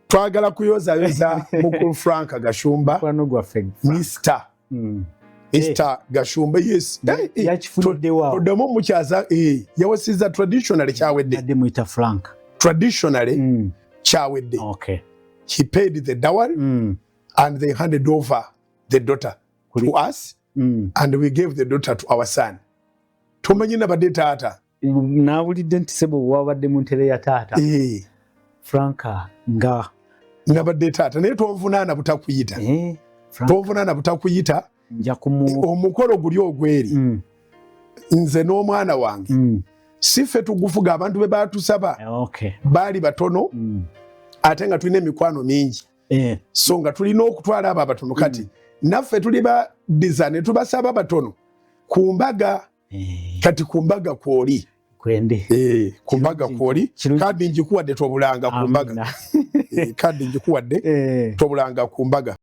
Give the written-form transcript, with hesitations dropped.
Twagala kuyozayoza mukulu Frank Gashumba. Mukwano gwaffe. Mr. Mr. Gashumba, yes. Yakifuniddewo awo. Toddamu omukyaza, yawasiza traditionally, kyawedde. Adde muyita Frank. Traditionally, kyawedde. He paid the dowry and they handed over the daughter to us and we gave the daughter to our son. Tomanyi nabadde taata. Nawulidde nti sebo wabadde mu ntebe ya taata. Frank nga Nabadde taata, naye tonvunaana butakuyita. Frank. Tonvunaana butakuyita. Nja kumu Omukolo guli ogweri, nze n'omwana wange, si ffe tugufuga, abantu be batusaba baali batono, ate nga tulina emikwano mingi, so nga tulina okutwala abo abatono. Kati naffe tuli badiza ne tubasaba batono ku mbaga. Kati ku mbaga kwoli. Kwende. Ku mbaga kwoli. Kadi njikuwadde, tobulanga ku mbaga. Amina. Kadi njikuwadde, tobulanga ku mbaga.